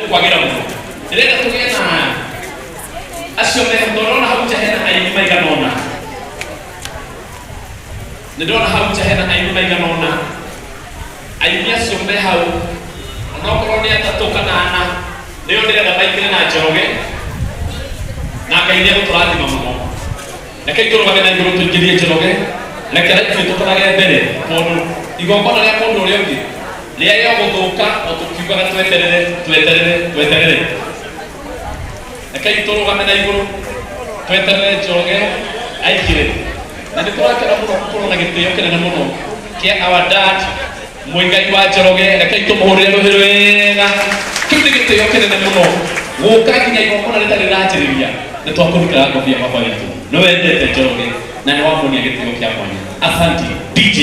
Gũkwagĩra mũno. Ndĩrenda tũgĩe na acio me tondũ ndona hau nja hena aini maigana ũna. Nĩ ndona hau nja hena aini maigana ũna. Aini acio me hau onokorwo nĩ atatũ kana ana nĩo ndĩrenda maingĩre na Njoroge na Ngai nĩ egũtũrathima mũno. Rekei tũrũgame na igũrũ tũingĩrie Njoroge, reke ithuĩ tũkorage mbere tondũ igongona rĩa mũndũ ũrĩa ũngĩ rĩage gũthũka o tũkiugaga tweterere tweterere tweterere. Rekei tũrũgame na igũrũ tweterere Njoroge aingĩre. Na nĩ tũrakena mũno gũkorwo na gĩtĩo kĩnene mũno kĩa our dad Muigai wa Njoroge. Rekei tũmũhũrĩre rũhĩ rwega. Kĩu nĩ gĩtĩo kĩnene mũno gũka nginya igongona rĩtarĩ rĩranjĩrĩria. Nĩ twakũrutĩra ngobia baba witũ, nĩ wendete Njoroge na nĩ wamuonia gĩtĩo kĩa mwanya. Asante DJ.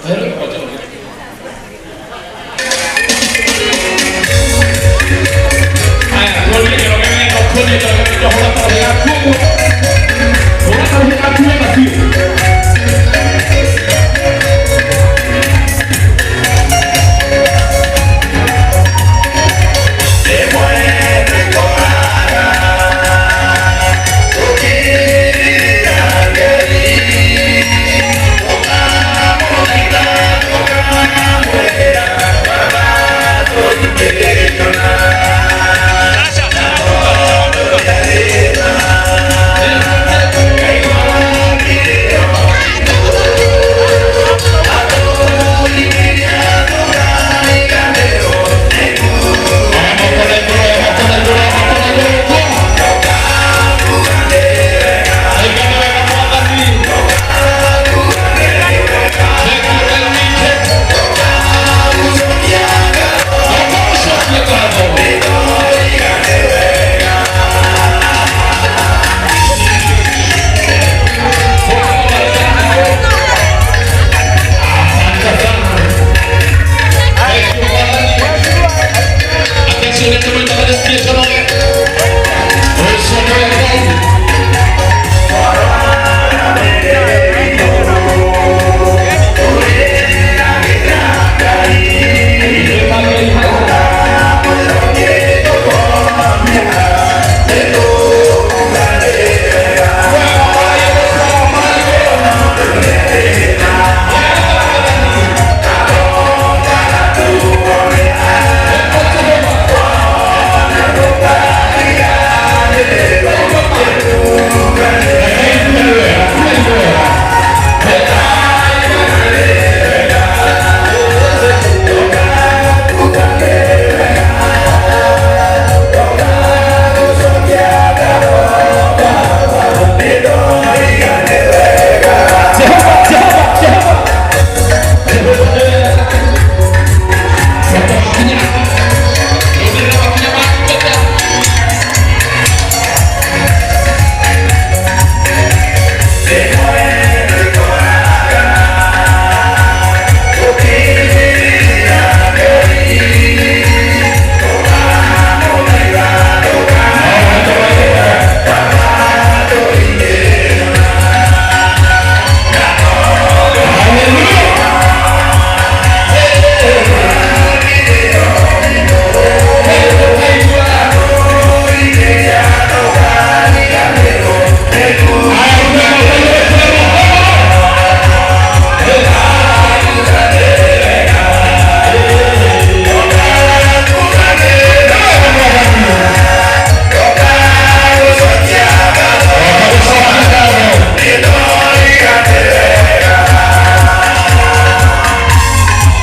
Tũhe rwĩmbo rwa Njoroge. Haya, tuonie Njoroge wendo, tuonie Njoroge wendo, hũra karuhĩ gaku ũguo. Hũra karuhĩ gaku wega biũ.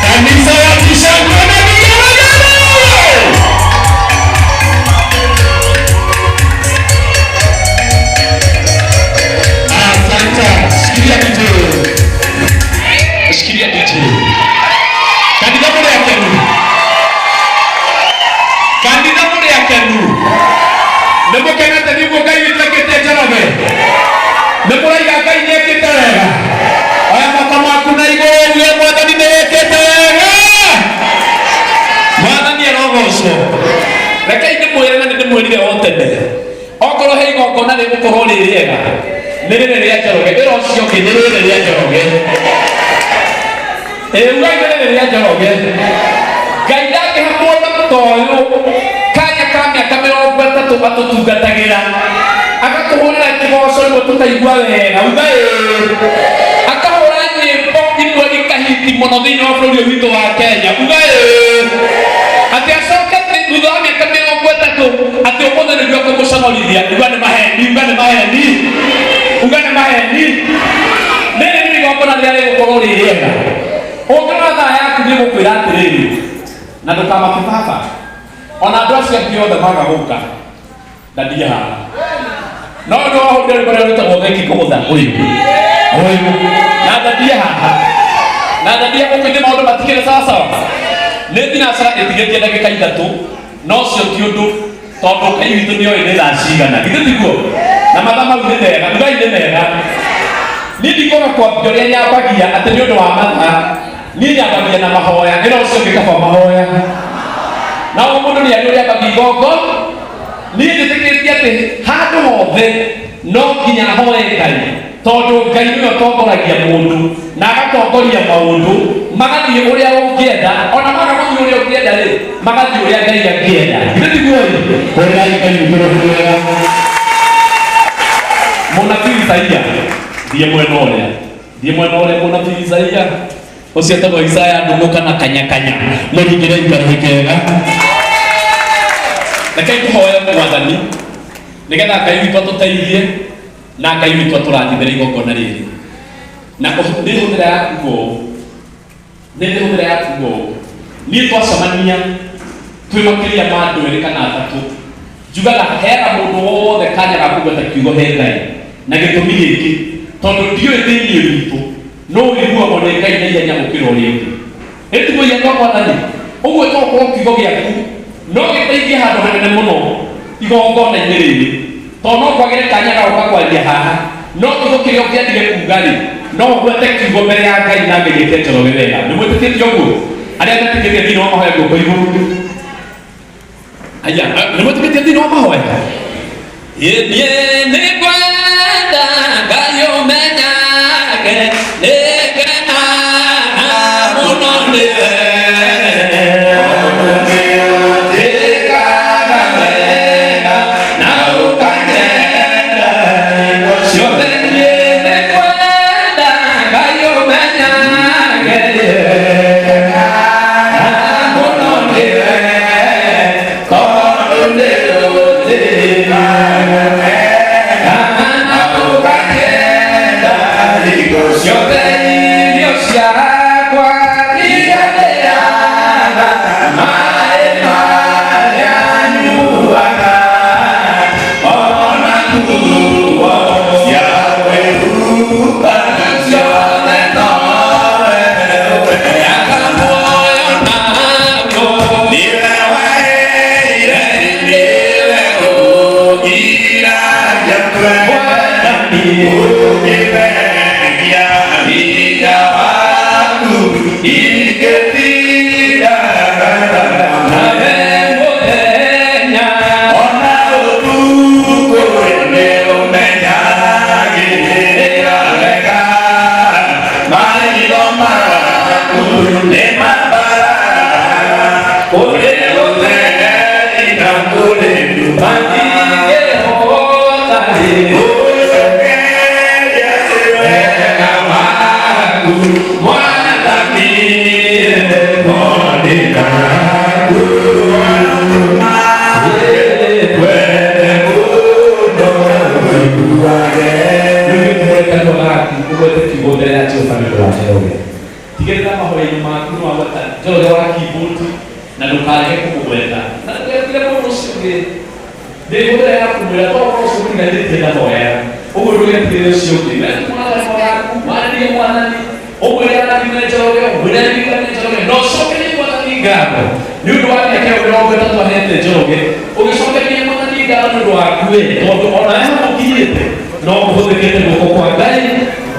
Kanisa ya Kishangwe na vigelegele. Asante. Shikilia DJ. Shikilia DJ. Kanitha mũrĩ akenu. Kanitha mũrĩ akenu. Nĩ mũkenete nĩguo Ngai witũ ekĩte Njoroge. Nĩ mũraiga Ngai nĩ ekĩte wega. Oya moko maku na igũrũ uge Mwathani nĩ ekĩte wega. Mwathani arogocwo. Rekei ndĩmwĩre na nĩ ndĩmwĩrire o tene. Okorwo he igongona rĩgũkorwo rĩ rĩega nĩ rĩrĩ rĩa Njoroge, ĩra ũcio ũngĩ nĩ rĩrĩ rĩa Njoroge. Ĩ uga igĩrĩ rĩrĩa Njoroge. Ngai ndangĩhe mũndũ ta ũyũ kanya ka mĩaka 30 atũtungatagĩra agatũhũrĩra kĩgoco rĩmwe tũkaigua wega uga ĩĩ akahũra nyĩmbo imwe ikahiti mũno thĩinĩ wa bũrũri ũyũ witũ wa Kenya uga ĩĩ atĩ acoke atĩ thutha wa mĩaka 30 atĩ ũmũthĩ nĩguo ekũmũconorithia uga nĩ maheni uga nĩ maheni uga nĩ maheni rĩrĩ nĩ igongona rĩrĩa rĩgũkorwo rĩ rĩega ũngĩrora thaa yaku nĩ gũkwĩra atĩrĩrĩ na ndũkamake baba ona andũ acio angĩ othe maga gũka ndandiĩ haha no nĩ wahũrire rwĩmbo rũrĩa rwĩtagwo theki kũgũtha ũyũ ũyũ na ndandiĩ haha na ndandiĩ gũkũ ithe maũndũ matikĩrĩ sawasawa nĩ thinacara ĩtigĩtie ndagĩka 3 no ũcio ti ũndũ tondũ Ngai witũ nĩoĩ nĩ thaa cigana githĩ tiguo na mathaa mau nĩ mega ugai nĩ mega niĩ ndikwaga kwambia ũrĩa nyambagia atĩ nĩ ũndũ wa mathaa niĩ nyambagia na mahoya ĩno ũcio ũngĩ kaba mahoya na o mũndũ nĩ arĩ ũrĩa ambagia igongo niĩ njĩtĩkĩtie atĩ handũ hothe no nginya hoe Ngai tondũ Ngai nĩwe ũtongoragia mũndũ na agatongoria maũndũ magathiĩ ũrĩa ũngĩenda ona maga gũthiĩ ũrĩa ũngĩenda rĩ magathiĩ ũrĩa Ngai angĩenda githĩ tiguo ĩ Hũrĩrai Ngai witũ rũhĩ rwega. Mũnabii Isaia thiĩ mwena ũrĩa thiĩ mwena ũrĩa mũnabii Isaia ũcio etagwo Isaya ndũng'ũ kana kanyakanya Mũringĩrei karũhĩ kega. Rekei tũhoe mwathani nĩgetha Ngai witũ atũteithie na Ngai witũ atũrathimĩre igongona rĩrĩ na nĩ hũthĩra ya kuga ũũ nĩ hũthĩra ya kuga ũũ niĩ twacemania twĩ makĩria ma andũ erĩ kana atatũ njugaga heaga mũndũ wothe kanya ga kũgweta kiugo he Ngai na gĩtũmi gĩkĩ tondũ ndiũĩ thĩinĩ witũ no ũiguagwo nĩ Ngai na ihenya gũkĩra ũrĩa ũngĩ ĩtiguo andũ a mwathani ũguo tokorwo kiugo gĩaku no gĩteithie handũ hanene mũno igongona-inĩ rĩrĩ tondũ no kwagĩre kanya ga gũka kwaria haha no kiugo kĩrĩa ũngĩendire kuga rĩ no ũgwete kiugo mbere ya Ngai na Ngai eke Njoroge wega nĩ mwĩtĩkĩtie ũguo arĩa metĩkĩtie thĩinĩ wa mahoya guoko igũrũ aya nĩ mwĩtĩkĩtie thĩinĩ wa mahoya niĩ nĩngwenda Ngai ũmenyage nĩngenaga mũno nĩwe Njĩkaga wega na ũkanyenda ciothe niĩ nĩngwenda Ngai ũmenyage mũno nĩwe tondũ nĩũnjĩkaga wega na ũkanyenda ciothe irio ciakwa iria ndĩaga maĩ marĩa nyuaga ona nguo cia kwĩhumba ciothe nowe ũheaga muoyo naguo Niwe waheire, niwe ũgiragia Mwathani ũkĩmeria hinya waku ingĩtinda nawe mũthenya ona ũtukũ nĩũmenyagĩrĩra wega maitho maku nĩmambaraga kũrĩ ũtheri na kũrĩ nduma matingĩhota rĩ ũcokeria wega waku Mwathani ndĩ naku wende mũno ũiguage ugwete kiugo mbere ya Jehova nĩ ũndũ wa Njoroge tigĩrĩra mahoya-inĩ maku nĩ wagweta Njoroge wa keyboard na ndũkarege kũmũgweta na ndũgetigĩre mũndũ ũcio ũngĩ ndĩ hũthĩra ya kũmwĩra to ũkorwo ũcio ũtiganĩtie ndahoya ũguo ndũgetigĩre ũcio ũngĩ we mwathani waku warĩrie mwathani ũmwĩre arathime Njoroge ũmwĩre aririkane Njoroge na ũcokerie mwathani ngatho nĩ ũndũ wa mĩaka ĩyo 30 ahete Njoroge ũgĩcokeria mwathani ngatho nĩ ũndũ waku we tondũ ona we hau ũkinyĩte no ũhũthĩkĩte guoko kwa Ngai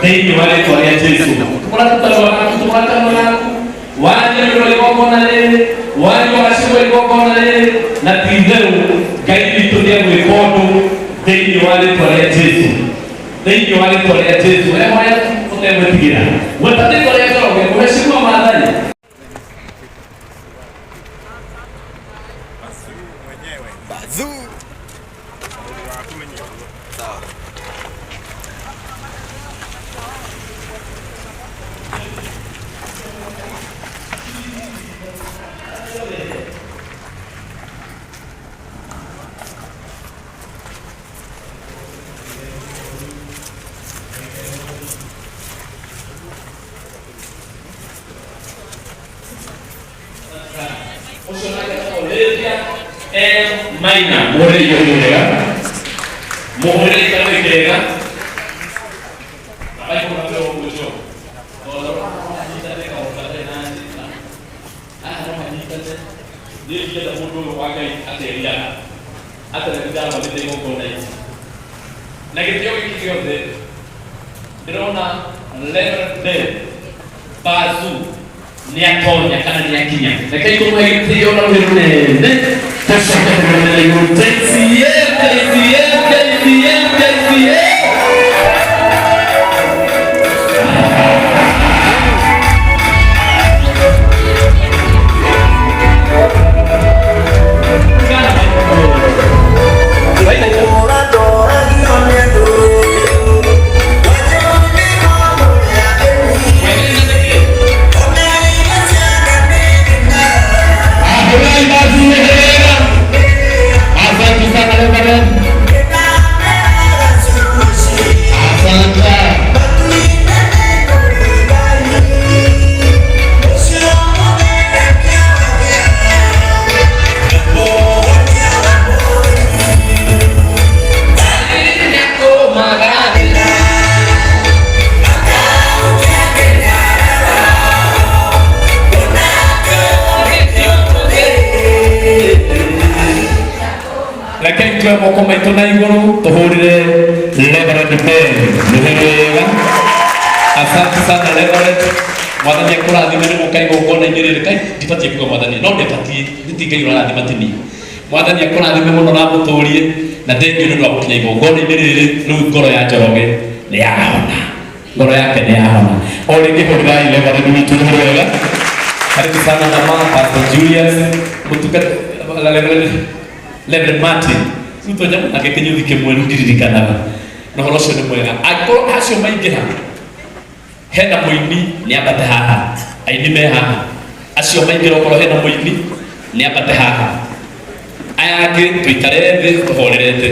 thĩinĩ wa rĩtwa rĩa Jesũ tũmũra tũtarua gaku tũmũra kanua gaku warie nĩ ũndũ wa igongona rĩrĩ warie wacigwo igongona rĩrĩ na ti itherũ Ngai witũ nĩ egwĩka ũndũ thĩinĩ wa rĩtwa rĩa Jesũ thĩinĩ wa rĩtwa rĩa Jesũ we hoya ũtegwĩtigĩra gweta rĩtwa rĩa Njoroge mũheshimiwa Maathai Olivia M Maina muhũrĩre igooti wega muhũrĩre igooti wega na baiko na peo kujo tondũ hanyitanĩte kaũndũ gatarĩ na njĩra haha no hanyitanĩte niĩ ndienda mũndũ ũyũ wa Ngai ateriraga atarĩ ndarũgamĩte igongona-inĩ na gĩtĩo gĩkĩ gĩothe ndĩrona Reverend Ben Bazu nĩ atonya kana nĩ akinya rekei tũmũhe gĩtĩo na rũhĩ rũnene tũcoke tũrũmĩrĩre igũrũ KCM KCM KCM KCM. Ahulai basi wega. Asante sana Reverend. Asante. Rekei tuoe moko maitũ na igũrũ tũhũrĩre Reverend Ben nĩ wega. Asante sana Reverend, mwathani akũrathime nĩ gũka igongona-inĩ rĩrĩ. Kai ndibatiĩ kuga mwathani no ndĩbatiĩ nĩ ti Ngai ũrarathima ti niĩ. Mwathani akũrathime mũno na amũtũrie na thengiũ nĩ ũndũ wa gũkinya igongona-inĩ rĩrĩ. Rĩu ngoro ya Njoroge nĩ yahona, ngoro yake nĩ yahona. O rĩngĩ hũrĩrai Reverend witũ nĩ wega. Karibu sana mama Pastor Julius mũtungata Reverend Martin rĩu twaja nake kĩnyũthi kĩmwe rĩu ndiririkanaga na ũhoro ũcio nĩ mwega. Angĩkorwo acio maingĩra hena mũini nĩ ambate haha, aini me haha, acio maingĩra okorwo hena mũini nĩ ambate haha, aya angĩ tũikare thĩ tũhorerete.